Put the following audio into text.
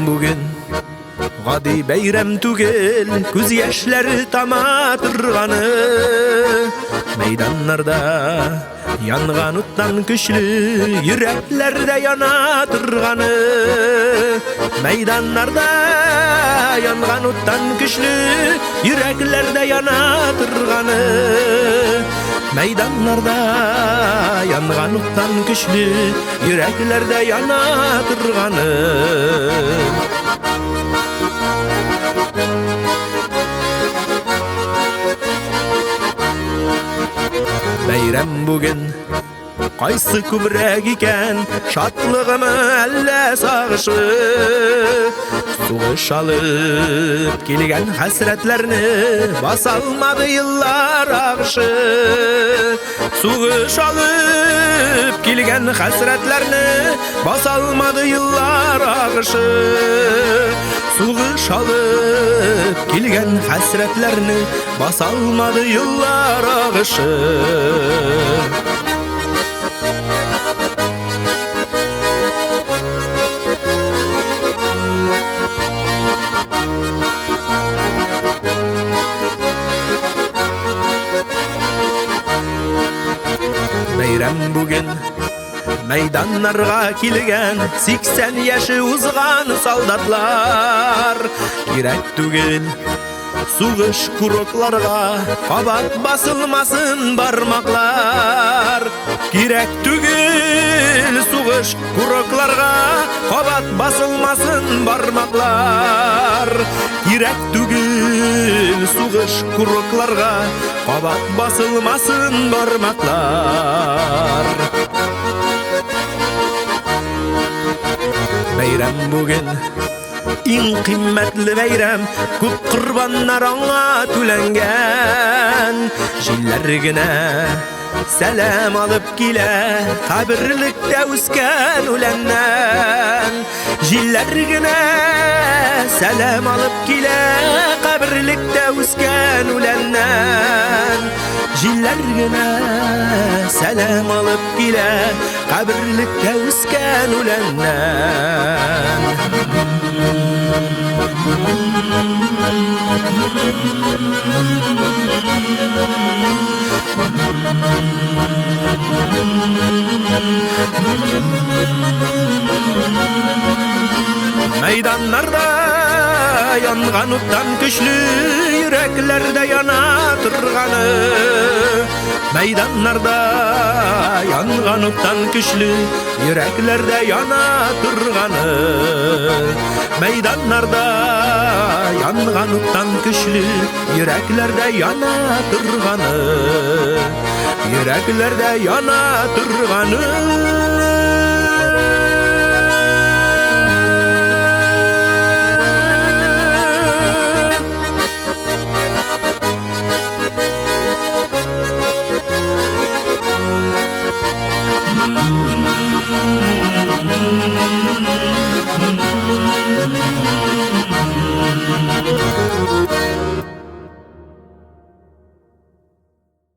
Бәйрәм бүген гади бәйрәм түгел, күз яшьләре тама торганы. Мәйданнарда янган уттан көчле, йөрәкләрдә яна торганы. Мәйданнарда янган уттан көчле, йөрәкләрдә яна торганы. Мәйданнарда янган уттан көчле, йөрәкләрдә яна торганы. Бәйрәм бүген кайсы күбрәк икән, шатлыгымы әллә сагышы? Сугыш алып килгән хәсрәтләрне басалмады еллар агышы. Сугыш алып килгән хәсрәтләрне басалмады еллар агышы. Сугыш алып килгән хәсрәтләрне басалмады еллар агышы. Бәйрәм бүген мәйданнарга килгән 80 яше узган солдатлар. Кирәк түгел сугыш курокларга, кабат басылмасын бармаклар. Кирәк түгел сугыш курокларга, кабат басылмасын бармаклар. Кирәк түгел сугыш курокларга, кабат басылмасын бармаклар. Бәйрәм бүген иң кыйммәтле бәйрәм, күп корбаннар аңа түләнгән. Җилләр генә сәлам алып килә, каберлектә үскән үләннән. Җилләр генә сәлам алып килә, каберлектә үскән үләннән. Җилләр генә сәлам алып килә, каберлектә үскән үләннән. Мәйданнарда янган уттан көчле, йөрәкләрдә яна торганы. Мәйданнарда янган уттан көчле, йөрәкләрдә яна торганы. Мәйданнарда янган уттан көчле, йөрәкләрдә яна торганы. Йөрәкләрдә яна торганы.